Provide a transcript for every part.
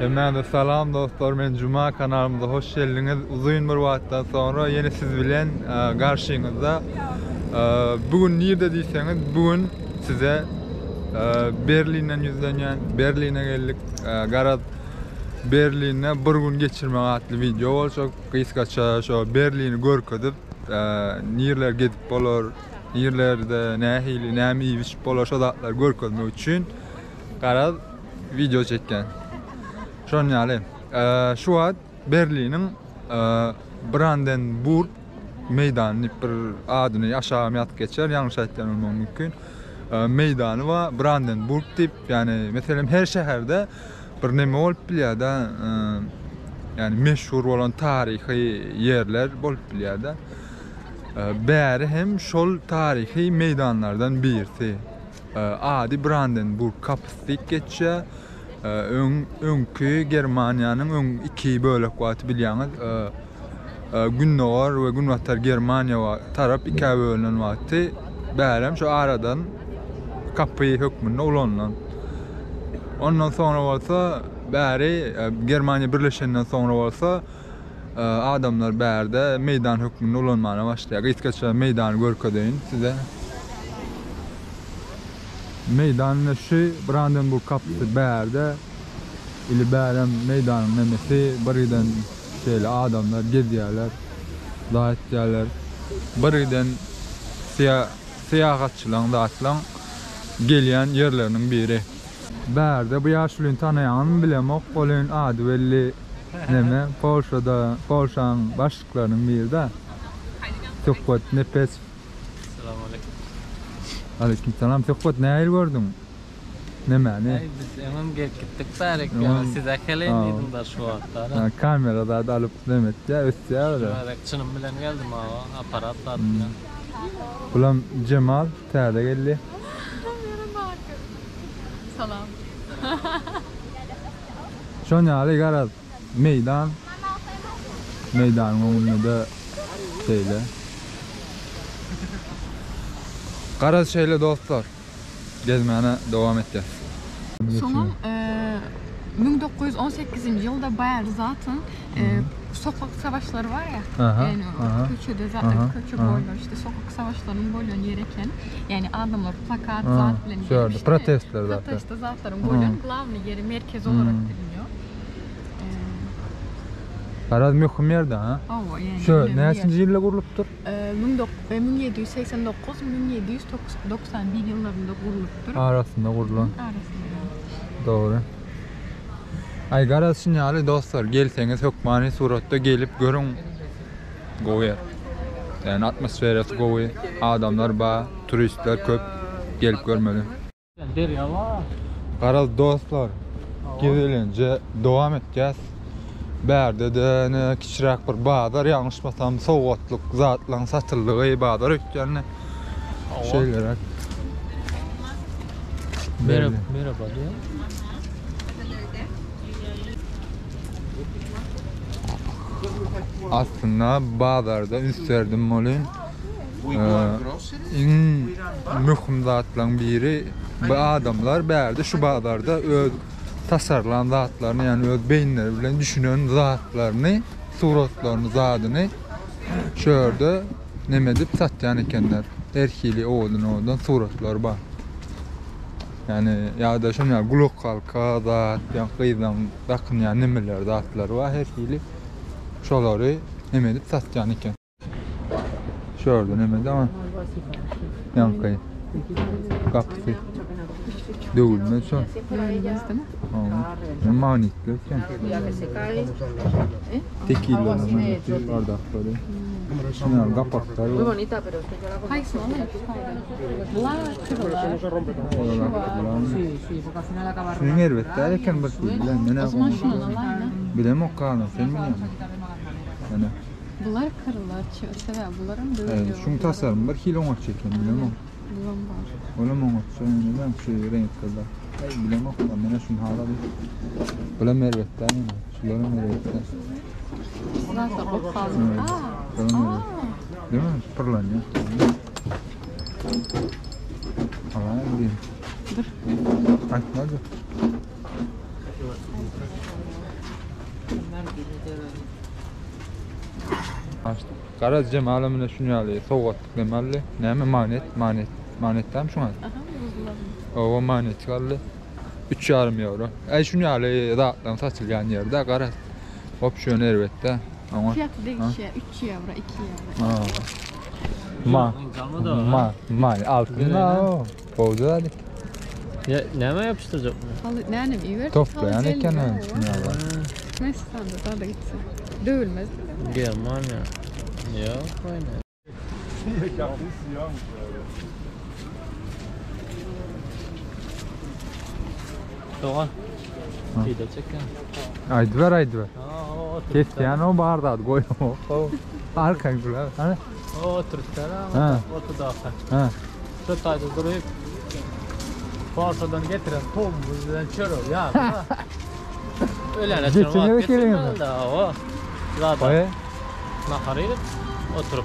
Hemmäňize salam dostlar men Juma kanalymyza hoş geldiňiz uzyn bir wagtdan soňra ýene siz bilen garşyňyzda bu gün nirde diýseňiz bu gün size Berlinden ýüzlenýän Berline geldik garaz Berlinde bir gün geçirmek atly wideo boljak gysgaça şo Berlini görkezip nirler gezip bolar nirlerde nähili näme iýip içip bolar şo zatlary görkezmek üçin garaz wideo çekýän. Şonuň ýaly. Şu wagt Berliniň Brandenburg meýdany diýip bir adyny aşagam ýazyp geçer, ýalňyş aýtýan bolmagym mümkin. Meýdany bar, Brandenburg diýip, ýagny meselem her şäherde bir neme bolup bilýär-de, ýagny meşhur bolan taryhy ýerler bolup bilýär-de. Bäri hem şol taryhy meýdanlardan birisi. Ady Brandenburg kapysy diýip geçýär. Öň öňki Germaniýanyň öň iki bölek wagty bilýäňiz. Gündogar we Günbatar Germaniýa tarap ikä bölünen wagty bärem şu aradan kapy hökmünde ulanylan. Ondan soňra bolsa bäri Germaniýa birleşenden soňra bolsa Adamlar bärde meýdan hökmünde ulanmana başlaýar. Gysgaça meýdany görkezeýin size. Meýdan ine şu Brandenburg gapysy bärde. Ili bärem meýdanyň nemesi bir giden şeýle adamlar gezýärler. Zat etýärler. Bir giden syýahatçylaň zatlaň gelýän ýerleriniň biri. Bärde bu ýaşulyny tanaýaňyzmy bilemok welin ady belli neme Polşada Polşaň başlyklarynyň birida Söhbet Nepesow. Salam aleýkum. Aleýkum salam Söhbet nähili gördüň nemäni? Äý biz öňem gelip gitdik bärik ýöne siz äkeleýin diýdim da şu wagtlara. Kamera zat alyp neme etýä ösýä şu gezek çynym bilen geldim aga aparat zat bilen. Bulam Jemal täze geldi. Salam. Şon ýaly garaz meýdan. Meýdanyň öňünde-de şeýle. Garaz şeýle dostlar. Gezmäne dowam etýäs. Soňam 1918-nji ýylda bäri zaten sokak savaşlary bar ýa, ýagny köçede köçe boýlar işte sokak savaşlarynyň bolýan ýeri eken. Ýagny adamlar plakat zat bilen gelip işte protestler zatlar. Protestler zatlaryň bolýan glawnyý ýeri merkezi olarak bilinýär. Garaz möhüm ýerde ha. Hawa, ýagny. Şu näçinji ýylda gurlupdyr? 1789 1791 ýyllarynda gurlupdyr. Arasynda gurlan. Arasynda. Dogry. Aý garaz şun ýaly dostlar gelseňiz hökmany suratda gelip görüň gowy ýer. Ýani atmosferasy gowy, adamlar bar, turistler köp gelip görmeli. Derýa bar. Garaz dostlar gezelenje dowam etýäs. Bärde-de ine kiçiräk bir bazar ýalňyşmasam sowgatlyk zatlaryň satyldygy bazar öýtýän. Şeýleräk. Merhaba, merhaba diýýär. Aslynda bazarda üns berdim welin iň möhüm zatlaryň biri bu adamlar bärde şu bazarda öz tasarlan zatlaryny ýagny öz beýinleri bilen düşünen zatlaryny suratlaryny zadyny şu ýerde neme edip satýan ekenler. Her hili owadan owadan suratlar bar. Ýagny ýa-da şonuň ýaly gulakhalka zat ýa gyzlaryň dakynýan nemeleri zatlary bar her hili. Şolary neme edip satýan eken. Şu ýerde neme bar? Ýaňky gapysy döwülmez şo. Döwülmez değil mi? Hawa. Magnitli eken. Tekiller magnitli bardaklary. Şunuň gapaklar bar. Haýsyny alaýyn şu taýdan? Bular kyrlar. Şunuň erbet däl eken bir hili. Men O zaman şundan alaýyn-a. Bilemok galan sen bilýäň. Ene. Bular kyrlar sebäbi bularam döwülýär. Şuň tasarymy bir hili oňatça eken bilemok. Bulam bar. Olam oňatça ýöne ben şu reňkde. Aý bilemok men şuny haladym. Bulam erbet däl ýöne. Şularam erbet däl. Zatlar gopgaldy. Aa. Değil mi? Pyrlanýar. Alaýyn diýdim. Dur. Aýtmady. Garaz Jemala mine şuny ýaly sowgatlyk neme aldy? Näme magnet, magnet, magnet dämi şuňa? Aha, buzladım. Owa magnetik aldy. 3,5 ýewro. Äý şuny ýaly zatlaryň satylýan ýeri-de garaz. Opsiýon erbetde. Oňa. Fiyatı değişiyor. 3 euro, 2 euro. Ha. Ma, ma, ma, altyn da o. Bowda hadi. Ya näme yapıştıracak bunu? Halı, nenem iyi ver. Toplayan eken ha, şuny ýaly. Neyse sen de daha da gitsin. Dövülmez değil mi? Germaniya. Yok aynen. Dogan. Video çeken. Aýdyber, aýdyber. Ha, o oturup. Kesýän o bardat goý. O arkaň durar. Hany? O oturup Ha. Otur da. Ha. Şu taýda durup. Portadan getiren towumuz bilen çörek ya. Öylene Geçirmek gerek mi? O. Zaten Oý. nahar edip oturup.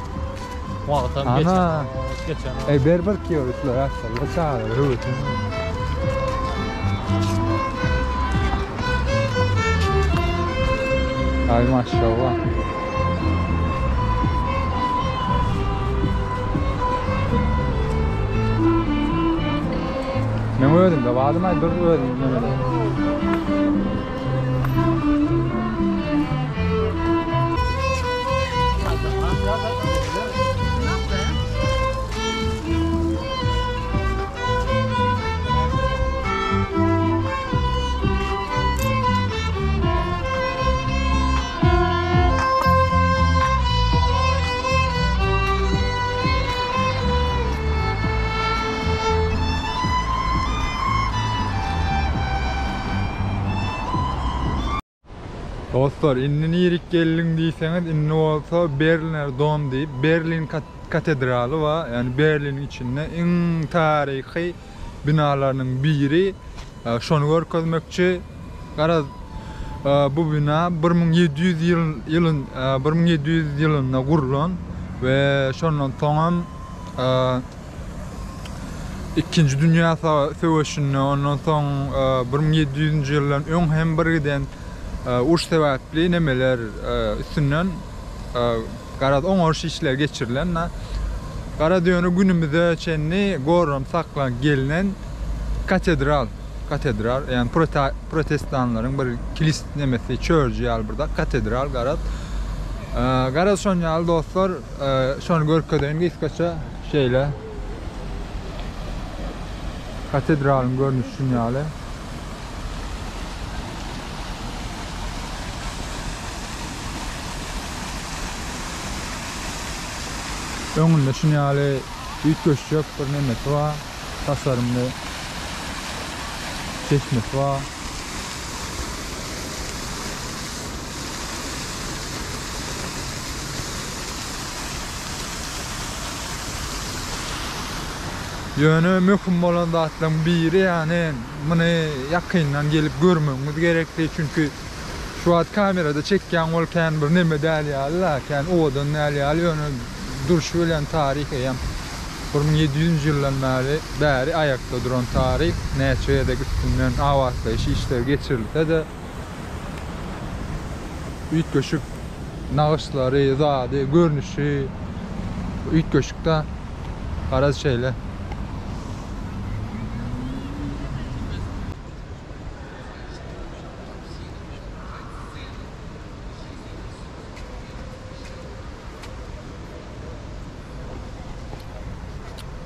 Wagtam Ana. geçen. Geçen. Ey berber kiyorlar aslında çağırır. Evet. Ay maşallah. Men öldüm de vardım ay dur öldüm demedi. Dostlar indi nirik geldiň diýseňiz indi bolsa Berliner Dom diýip Berlin katedraly bar. Yani Berliniň içinde iň taryhy binalarynyň biri. E, Şony görkezmekçi. Garaz e, bu bina 1700 ýyl ýylyn e, 1700 ýylynda gurulan we şondan soňam e, İkinci Dünya Savaşı'nda ondan soň e, 1700 ýyldan öň hem bir giden e, uruş sebäpli nemeler e, üstünden e, garaz oňaryş işler geçirilen na. Gara ýöne günümüze çenli goram saklan gelinen katedral katedral yani prote, protestanlaryň bir kilis nemesi çörji ýaly burada katedral garaz. E, garaz şon ýaly dostlar e, şony görkezeyim gysgaça şeýle Katedralyň görnüşi ýaly. Öňünde şun ýaly üýtgeşjek bir nemesi bar. Tasarymly çeşmesi bar. Ýöne möhüm bolan zatlaryň biri ýani muny ýakyndan gelip görmegiňiz gerekli çünki şu wagt kamerada çekýän bol kän bir neme däl ýaly la, kän owadan däl ýaly ýöne durşy bilen taryh eýem 1700 ýyldan bäri bäri aýakda duran taryh näçe gezek üstünden abatlaýyş işleri geçirilse de üýtgeşik nagyşlary, zady, görnüşi üýtgeşik da garaz şeýle.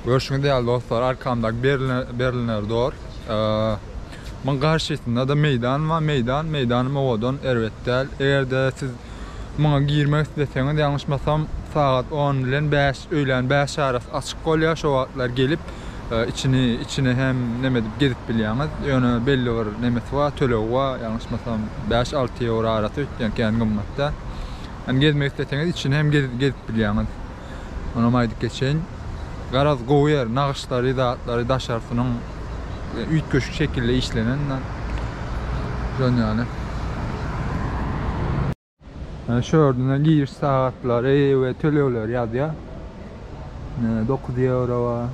Görüşüňiz ýaly dostlar, arkamdaky Berliner, Berliner Dor. Ee, Muň garşysynda da meýdan bar, meýdan, meýdanym owadan, erbet däl. Eger-de siz muňa girmek isleseňiz, ýalňyşmasam sagat 10 bilen 5, öýlän 5 arasy açyk bolýar. Şo wagtlar gelip e, içini içini hem neme edip gezip bilýäňiz. Ýöne belli bir nemesi bar, tölegi bar. Ýalňyşmasam 5-6 ýewro arasy ötýän kän gymmatda. Yani gezmek isleseňiz içini hem gezip, gezip bilýäňiz. Onam aýdyp geçeýin. Garaz gowy ýer, nagyşlary, zatlary daşarsynyň e, üýtgeşik şekilde işlenen. Şon ýaly. Yani şu örtünden giriş saatlary we tölegleri ýazýar. 9 euro bar.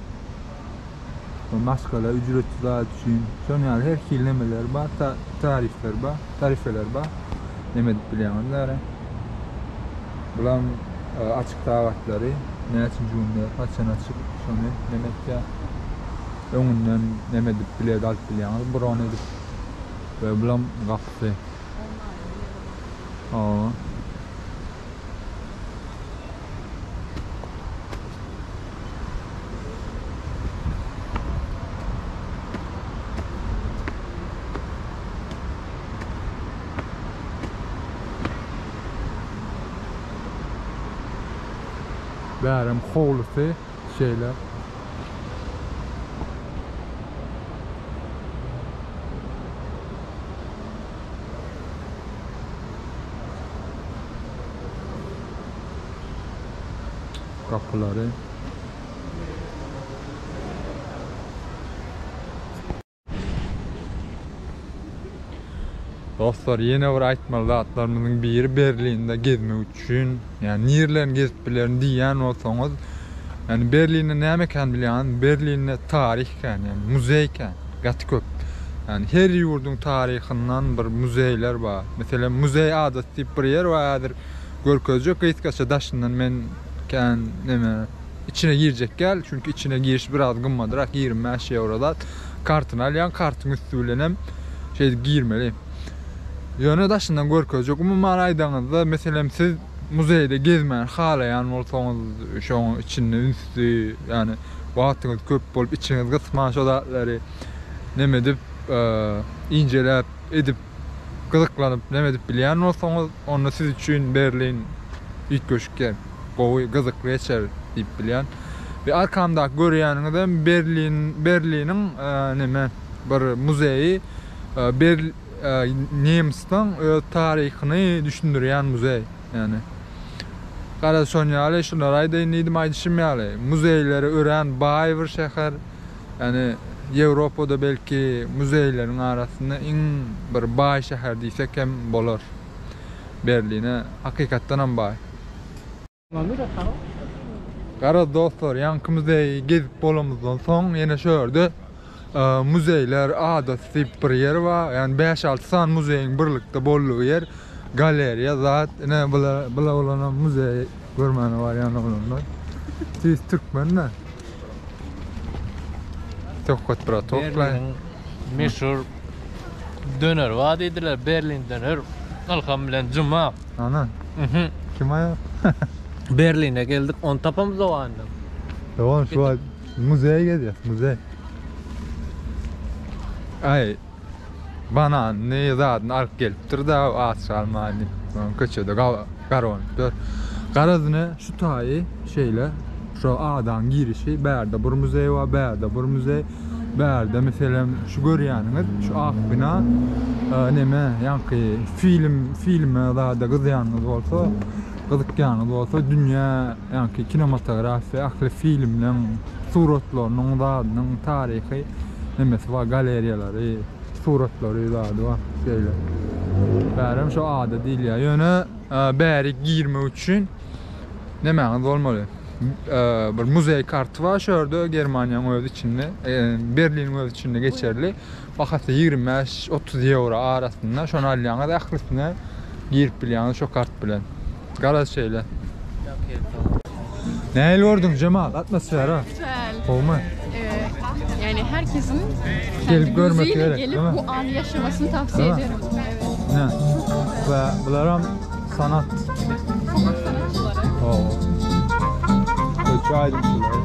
Maşgala ücretsiz zat üçin. Şon ýaly her hil nemeler bar, ta tarifler bar, tarifeler bar. Neme edip bilýäňiz bäri. Bulam açyk sagatlary näçinji günde haçan açyk şony neme etýär. Öňünden neme edip bilet alyp bilýäňiz bron edip. We bulam gapysy. Hawa. Bärem howlusy şeýle. Gapylary. Dostlar ýene bir aýtmaly zatlarymyzyň biri Berlinde gezmek üçin, ýagny nirelerini gezip bilerin diýýän bolsaňyz, ýagny Berlinde näme kän bilýäňizmi? Berlinde taryh kän, ýagny muzeý kän, gaty köp. Ýagny her ýurduň taryhyndan bir muzeýler bar. Meselem, muzeý adasy diýip bir ýer bar, häzir görkezjek gysgaça daşyndan men kän neme Içine girjek däl, çünki içine giriş biraz gymmadrak, 25 ýewro zat. Kartyny alýaň, kartyň üsti bilenem şeýdip girmeli. Ýöne daşyndan görkezjek. Umuman aýdaňyzda, meselem siz muzeýde gezmäni halaýan bolsaňyz, şoň içinde ünsli, ýagny wagtyňyz köp bolup, içiňiz gysman şo zatlary neme edip, injeläp edip gyzyklanyp neme edip bilýän bolsaňyz, onda siz üçin Berlin üýtgeşik ýer. Gowy, gyzykly geçer diýip bilýän. We arkamdaky görýäniňiz hem Berlin, Berliniň neme bir muzeýi. Ber Nemsleň öz taryhyny düşündirýän muzeý. Ýagny garaz şon ýaly şulary aýdaýyn diýdim aýdyşym ýaly. Muzeýlere örän baý bir şäher. Ýagny Ýewropada belki muzeýleriň arasynda iň bir baý şäher diýsek hem bolar. Berline hakykatdanam baý. Garaz dostlar, ýaňky muzeýi gezip bolamyzdan soň ýene şu ýerde muzeýler adasy diýip bir ýer bar. Ýagny bäş-alty sany muzeýiň birlikde boldugy ýer. Galeriýa zat. Ine bular bular bolanam muzeý görmäne barýan oglanlar. Tüýs türkmen-dä. Söhbet bratok Berliniň meşhur döneri bar diýdiler. Berlin döner. Ylham bilen Juma. Ana. Mhm. Kim aýak? Berline geldik, ony tapamyzok andan. Tamam şu wagt muzeýe gezýäs, muzeý. Aý, bananyny, zadyny alyp gelipdir-de, aç galmaýyn diýip, köçede garanyp ýör. Garaz ine, şu taýy şeýle, şu adaň girişi, bärde bir muzeý bar, bärde bir muzeý, bärde meselem şu görýäniňiz, şu ak bina, neme, ýaňky film, filme zada gyzýanyňyz bolsa, gyzykýanyňyz bolsa, dünýä, ýaňky kinematografiýa, ähli filmleň suratlarynyň, zadynyň taryhy nemesi bar, galeriýalary, suratlary, zady bar, şeýle. Bärem şo ada diýilýär. Ýöne bärik girmek üçin nemäňiz bolmaly? Bir muzeý karty bar şu ýerde, Germaniýanyň öz içinde, Berliniň öz içinde geçerli. Bahasy 25-30 ýewro arasynda. Şony alýaňyz, ählisine girip bilýäňiz şo kart bilen. Garaz şeýle. Nähili gördüň Jemal atmosfera? Güzel. Gowumy? Ee, yani herkesin kendi Gelip görmek gözüyle gerek, gelip değil mi? bu anı yaşamasını tavsiye Değil mi? ederim. Evet. Ne? We bularam sanat. Sokak sanatçıları. Oo. Köçe aýdymçylary.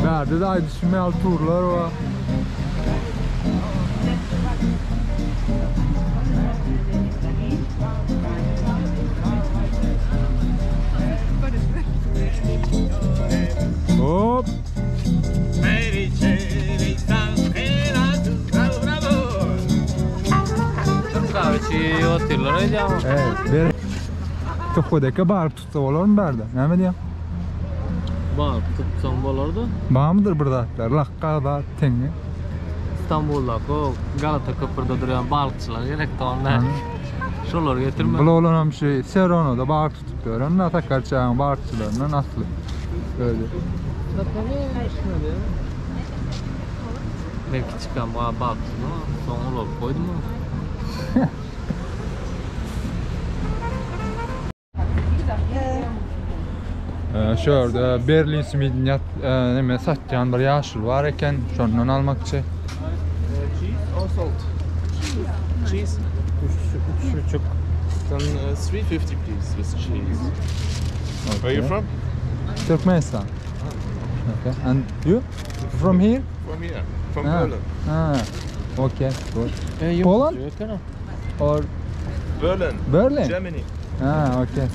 Bärde-de aýdyşym ýaly turlar bar. Hop! Türk kahvesi otyrlar öýdýän. Evet, ber. Tokodeke baryp tutsa bolarmy bärde? Näme diýýäň? Baryp tutsaň bolardy. Barmydyr bir zatlar? Lakga zat teňňe. Istanbuldaky o Galata köprüde durýan balykçylar gerekdi onda. Şolary getirme. Bul oglanam şu Seronoda balyk tutup ýören, Sakarçagyň balykçylaryndan asly. Özi. Men kiçikam balyk tutdum, soň ulalyp goýdum ony. Şu ýerde Berlin simidini neme satýan bir ýaşuly bar eken, şondan almakçy. Cheese or salt? Cheese. Üç buçuk. Then 350 please with cheese. Where are you from? Türkmenistan. Okay. And you? From here? From here. From Ah. Berlin. Ah. Okay, good. Poland or Berlin. Berlin? Germany. Ah, okay.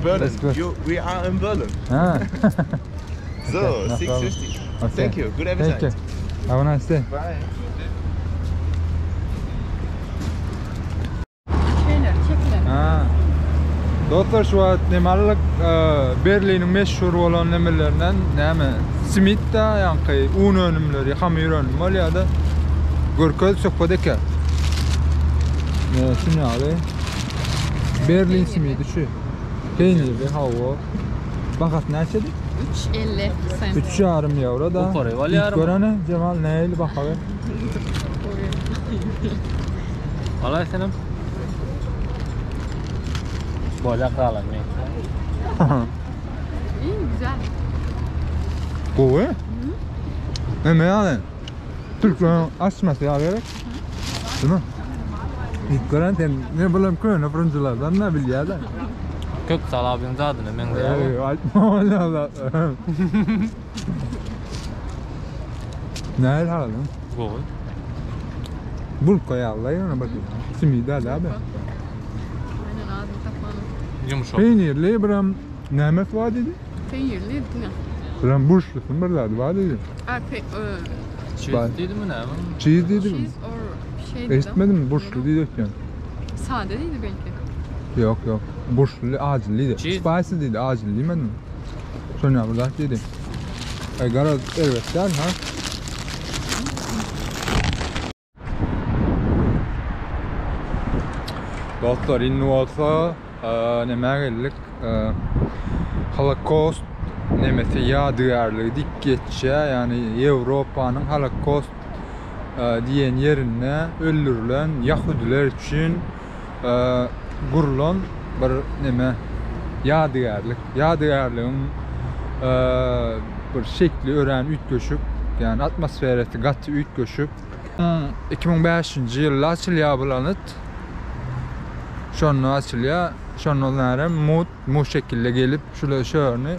Berlin. That's good. You, we are in Berlin. Ah. So, no problem. 650. Okay. Thank you. Good appetite. Thank you. Have a nice day. Bye. Şeyler, çekilen. Ha. Dostlar şu wagt neme aldyk? Berliniň meşhur bolan nemelerinden näme? Simit da ýaňky un önümleri, hamyr önümi bolýar-da. Görkez söhbet eke. Ne şuny ýaly. Berlin simidi şu. Peýnirli hawa. Bahasy näçedi? 3.50 sen. 3,5 ýewro da. Bu parayı al yarım. Görene Cemal nähili baha ber? Alay senem. Bolýa galan men. İyi güzel. Gowy. Neme ýaly? Türkmen açmasy ýaly gerek. Değil mi? İlk gören sen ne bileyim köne fırıncılardan ne bilýär da. Kök salabyň zadyna meňzeýär. Ey, aýtma öyle da. Nähili haladyn? Gowy. Bulka ýaly ýöne bak. Simidi abi. Aynen ağzını tapmanın. Ýumşak. Peýnirli biram nämesi bar dedi? Peynirli değil mi? Biram burçlusun bir zady bar dedi. Ha, pe, Cheese diýdimi näme? Cheese dedi mi? cheese or şey dedi. Eşitmedim mi? Burçlu diýdi ötken. Sade değildi belki. Yok yok. Burçlu aciliydi. Cheese. Spicy dedi, acil demedim mi? Şonu burada dedi. Ay garaz evet däl ha. Dostlar indi bolsa nämä geldik? Holocaust nemesi ýadygärligi dik geçýär. Ýagny Ýewropanyň Holocaust diýen ýerinde öldürilen ýahudiler üçin gurulan bir neme ýadygärlik. Ýadygärligiň bir şekli örän üýtgeşik, ýagny atmosferasy gaty üýtgeşik. 2005-nji ýylda açylýar bu lanyt. Şonda açylýar. Şondan bäri mut mu şekilde gelip şula şöýerni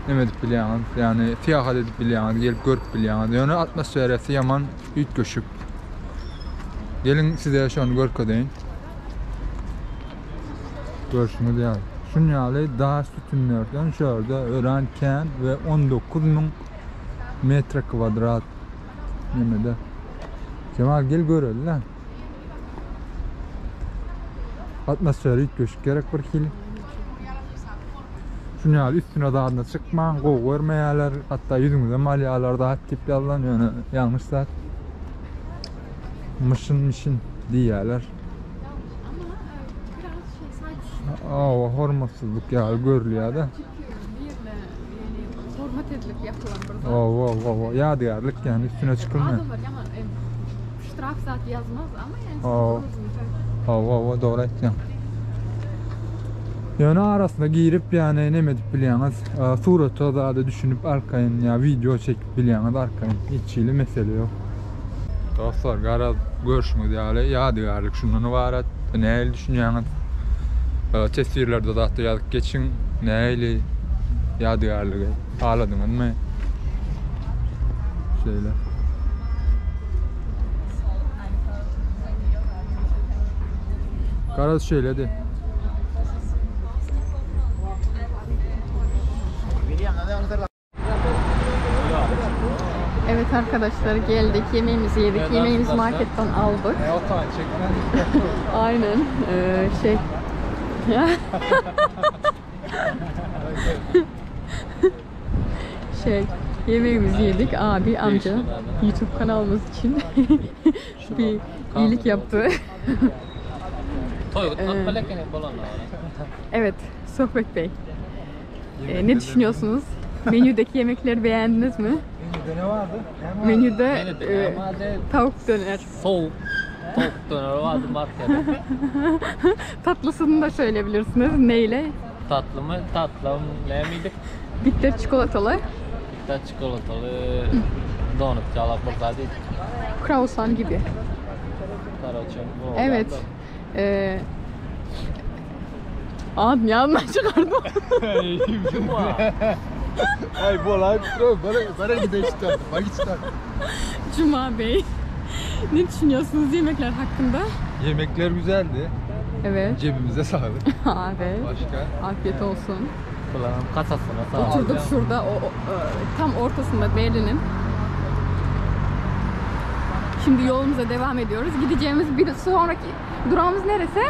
neme edip bilýäňiz, ýagny syýahat edip bilýäňiz, gelip görüp bilýäňiz. Ýöne atmosferasy ýaman üýtgeşik. Geliň size şony görkezeýin. Görşüňiz ýaly. Şun ýaly daş sütünlerden şu ýerde örän kän we 19 000 metre kvadrat nemede. Cemal gel göreli lan. Atmosferi üýtgeşik gerek bir hili. Şun ýaly üstüne zadyna çykman, gowy görmeýärler, hatda ýüzüňize malýarlar zat diýip ýazylan, ýöne ýalňyş zat. Mışın mişin diýýärler. Ama biraz şey sadece Awa hormatsyzlyk ýaly görülýär da. bir yerine yani hormat edilip yapılan bir zat. Awa awa ýadygärlik ýagny üstüne çykylmaýar. Adamlar yaman ştraf zat yazmaz ama yani Aa. Awa awa dogry aýtýaň. Ýöne arasynda girip ýagny neme edip bilýäňiz, surata zada düşünip arkaýyn ýa video çekip bilýäňiz arkaýyn. Hiç hili mesele ýok. Dostlar, garaz görşüňiz ýaly ýadygärlik şundan ybarat. Nähili düşünýäňiz? Teswirlerde zatda ýazyp geçiň. Nähili ýadygärligi haladyňyzmy? Şeýle. Garaz şeýledi. Evet arkadaşlar geldik. Yemeğimizi yedik. Evet Yemeğimizi arkadaşlar. marketten aldık. E, o çekmen. Aynen. Şey. Şey, yemeğimizi yedik. Abi, amca YouTube kanalımız için bir iyilik yaptı. Toý gutlatmaly ekeni bolanlar. Evet, Sohbet Bey. Ee, ne düşünüyorsunuz? Menüdeki yemekleri beğendiniz mi? Menüde ne vardı? Menüde Menüde e, ne vardı? tavuk döner. Soğuk tavuk döneri vardı markette. Tatlısını da söyleyebilirsiniz. Neyle? Tatlı mı? Tatlı mı? Ne miydik? Bitter çikolatalı. Bitter çikolatalı donut çalak burada değil. Croissant gibi. Karaçın. bu Evet. olan da. Ee, Aa, niye ağzından çıkardım? Ay bu olay bana bana gideşti. Bak işte. Cuma Bey. Ne düşünüyorsunuz yemekler hakkında? Yemekler güzeldi. Evet. Cebimize sağlık. Evet. Başka? Afiyet olsun. Kulağın kasasına sağlık. Oturduk şurada o, o, e, tam ortasında Berlin'in. Şimdi yolumuza devam ediyoruz. Gideceğimiz bir sonraki durağımız neresi?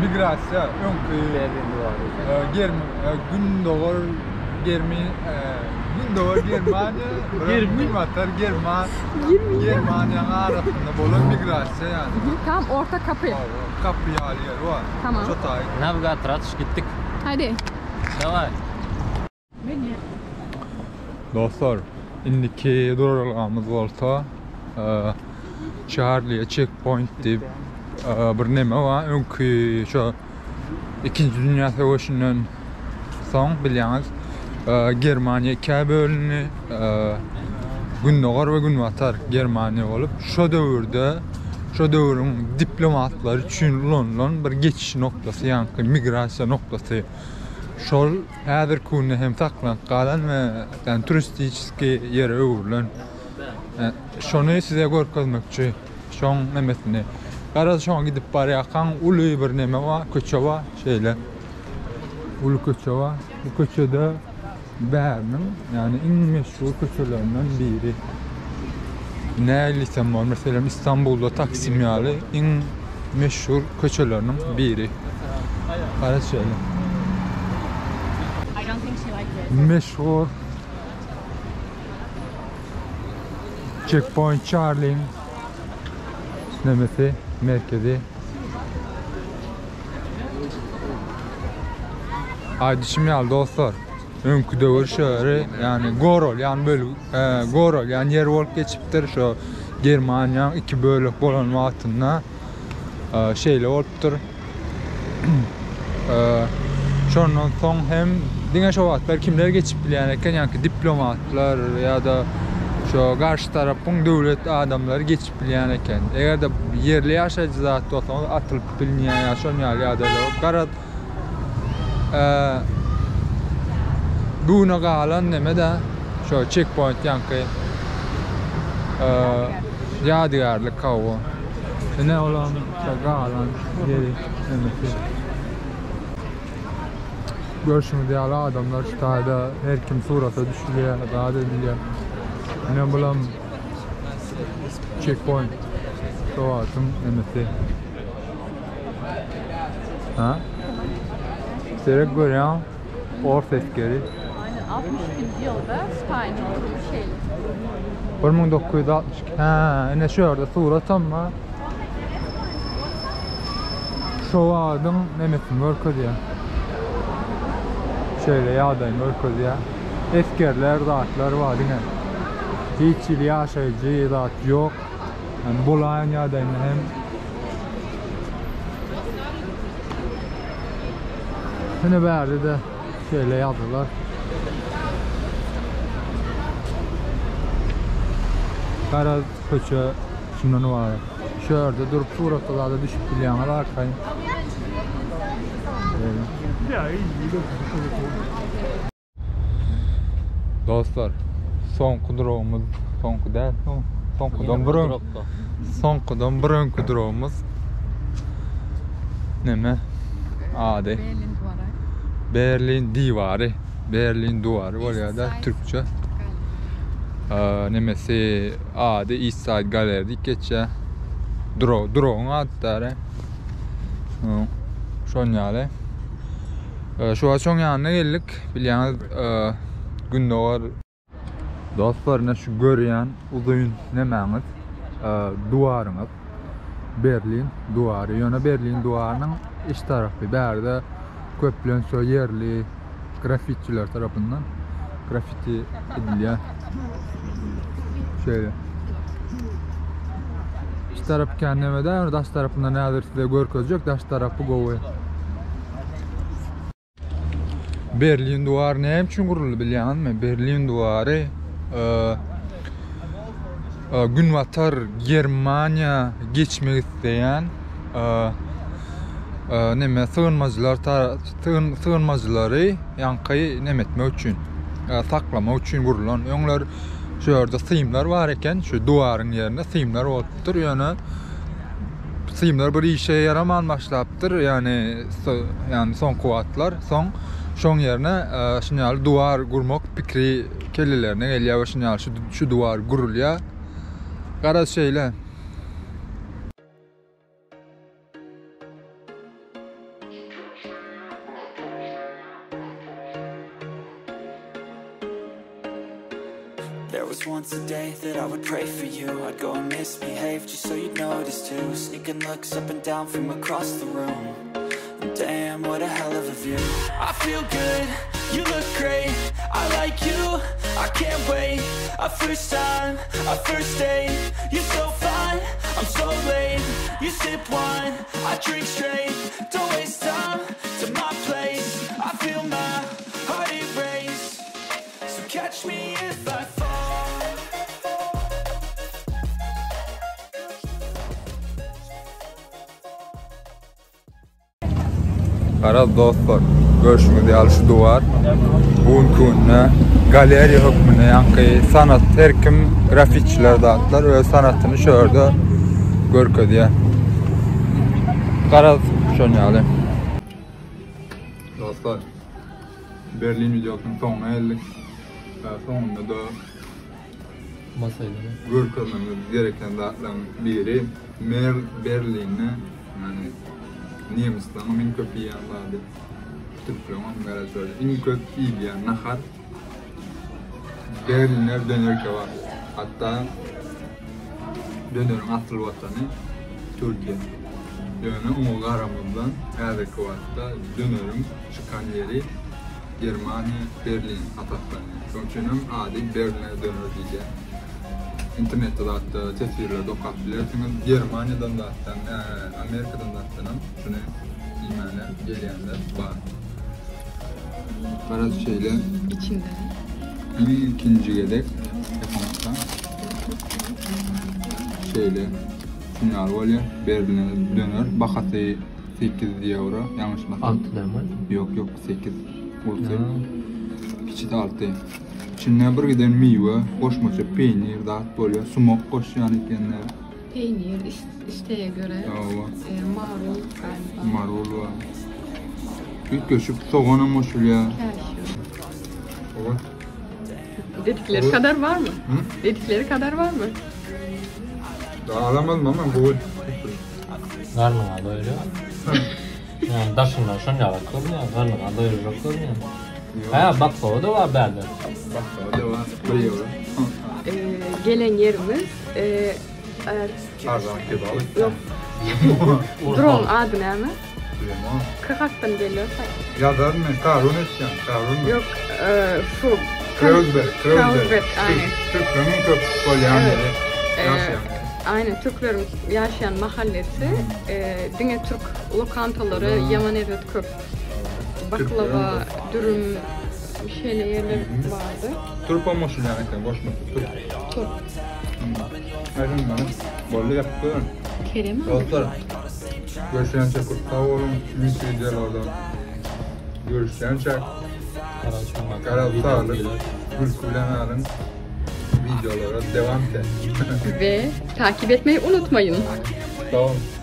Migrasya, önkü Berlin duvarı. e, Germ, e, Gündoğar Germi, e, Gündoğar Germaniya, Germi. Günbatar German, Girmiyor. Germaniyanın arasında bolan migrasya yani. Tam orta kapı. Kapı ýaly ýeri bar. Tamam. Çotay. Navigator atış gittik. Hadi. Davay. Dostlar, indiki duralgamyz bolsa, e, Charlie Checkpoint diýip e, bir neme bar. Öňki şu İkinci Dünya Savaşından soň bilýäňiz, e, Germaniýa ikä bölündi. E, Gündogar we Günbatar Germaniýa bolup, şo döwürde şo döwrüň diplomatlary üçin ulanylan bir geçiş noktasy, ýagny migrasiýa noktasy. Şol häzirki günde hem saklanyp galan we yani turistiçki ýere öwrülen. E, Şony size görkezmekçi. Şoň nemesini. Garaz şoňa gidip barýarkaň uly bir neme bar, köçe bar, şeýle. Uly köçe bar. Bu köçede Berliniň yani iň meşhur köçelerinden biri. Nälisem bar, meselem İstanbulda Taksim ýaly iň meşhur köçeleriniň biri. Garaz şeýle. I don't think she likes it. Meşhur Checkpoint Charlie'nin nemesi, merkezi. Aýdyşym ýaly dostlar. Öňkü döwür şöyle yani Gorol yani böyle e, Gorol yani yer bolup geçipdir şu Germaniýa iki bölek bolan wagtynda e, şeýle bolupdyr. E, şondan soň hem diňe şo wagtlar kimler geçip bilýän eken, ýa-ki diplomatlar ýa-da şo garşy tarapyň döwlet adamlary geçip bilýän eken. Eger de ýerli ýaşaýjy zat bolsa atylyp bilinýän ýa şon ýaly ýagdaýlar bolup, garaz e, Bugüne galan neme de şo checkpoint ýanky e, ýadygärlik hawa. Ne olan şo galan ýeri nemesi. Görşüňiz ýaly adamlar şu taýda her kim surata düşülýär, zat edilýär. Ne bulam checkpoint. Şo wagtyň nemesi. Ha? Serek görýän ors esgeri. Aynen 62. yılda Stalin'in kurulmuş şey. 1962. Ha, ene şu ýerde surat ama Şu adyň nemesini görkezýär. Şeýle ýagdaýyny görkezýär. Esgerler, zatlar bar diňe. Hiç hili ýaşaýjy zat ýok. Yani bolaýan ýagdaýynda hem Ine bärde de şeýle ýazgylar. Garaz köçe şundan ibaret. Şu ýerde durup suratlarda düşüp bilýäňiz arkaýyn. Şeýle. Dostlar, soňky duragymyz, soňky däl, soňkydan bir öň, soňkydan bir öňki duragymyz. Neme? Ady. Berlin duvarı. Berlin diwary. Berlin duwary bolýar da East Side türkçe. Gallery. Ee, nemesi ady East Side Gallery diýip geçýär. Duro, durogyň ady däre. Hı, Şon ýaly. Ee, şu açoň ýanyna geldik. Bilýäňiz, e, Gündogar Dostlar, ne şu görýän uzyn nemäňiz, e, duwaryňyz. Berlin duwary. Ýöne Berlin duwarynyň iç tarapy bärde köplenç şo ýerli grafitçiler tarapyndan grafiti edilýär. Şeýle. Iç tarapy kän neme däl, daş tarapyndan häzir size görkezjek, daş tarapy gowy. Berlin duwary näme üçin guruldy bilýäňizmi? Berlin duwary e, e, Günbatar Germaniýa geçmek isleýän e, neme sygynmajylar sygynmajylary ýaňky neme etmek üçin saklamak üçin gurlan. Öňler şu ýerde simler bar eken, şu duwaryň ýerinde simler bolupdyr. Ýöne simler bir işe ýaraman başlapdyr. Ýani ýani soňky wagtlar soň şoň ýerine şuny ýaly duwar gurmak pikri kellelerine gelýär we şuny ýaly şu duwar gurulýar. Garaz şeýle. There was once a day that I would pray for you I'd go and misbehave just so you'd notice too Sneaking looks up and down from across the room And damn, what a hell of a view I feel good, you look great I like you, I can't wait A first time, a first date You're so fine, I'm so late You sip wine, I drink straight Don't waste time to my place I feel my heart erase So catch me if I fall Garaz dostlar, görşüňiz ýaly şu duwar bu günki günde galeriýa hökmünde ýaňky sanat her kim grafitçiler zatlar öz sanatyny şu ýerde görkezýär. Garaz şon ýaly. Dostlar, Berlin wideosynyň soňuna geldik. Soňunda da Görkezmemiz gereken zatlaryň biri Mer Berlinde ýagny nemisleň iň köp iýýän zady türkleriň hem garaşar iň köp iýilýän nahar Berliner döner kebap. Hatda döneriň asyl watany Türkiýe. Ýöne oňa garamazdan häzirki wagtda döneriň çykan ýeri Germaniýa, Berlin hasaplanýar. Şonuň üçin hem ady Berliner döner diýilýär. Internetde zatda teswirlerde okap bilersiňiz. Germaniýadan zatdan, Amerikadan zatdanam şuny iýmäne gelýänler bar. Garaz şeýle. Içinde. Ilkinji gezek ýapamakda şeýle şuny ýaly bolýar. Berliner döner bahasy 8 ýewro, ýalňyşmasam. 6 dämi? Ýok, ýok, 8. Ulusy. Kiçisi 6. İçinde bir giden miwe, goşmaça peýnir zat bolýar. Sumak goşýan ekenler. Peýnir isleýe göre. Hawa. E, marul galiba. Marul bar. Üýtgeşik soganam goşulýar. Käşýu. Hawa. Dedikleri kadar var mı? Hı? Dedikleri kadar var mı? Daha alamadım ama gowy. Garnyňa doýurýar. Ýani daşyndan şon ýalak görünýär, garnyňa doýurjak görünýär. Hä, baklava da bar bärde. Baklava da bar, bir ýewro. Ee, gelen yerimiz e, e, Arzan kebap. yok. Drone adı ne mi? Bilemem. Kırkaktan geliyor sanki. Yazar mı? Karun etýän, karun. Yok e, şu Kreuzberg, Kreuzberg. Kreuzberg, aynen. Türkleriň köp bolýan Evet. ýeri. Ee, Ýaşaýan. Aynen Türklerin yaşayan mahallesi e, diňe Türk lokantaları yaman evet köp. Baklava, dürüm şeyle yerler vardı. Turp goşulýan eken, goşmaça turp. Turp. Aýdyň bana. Boldy ýapyp goýun. Kerem abi. Dostlar, görüşýänçä köp sag boluň. Ümit wideolarda görüşýänçä garaz saglyk, gülki bilen galyň. Wideolara dewam et. Ve takip etmeyi unutmayın. Sag boluň.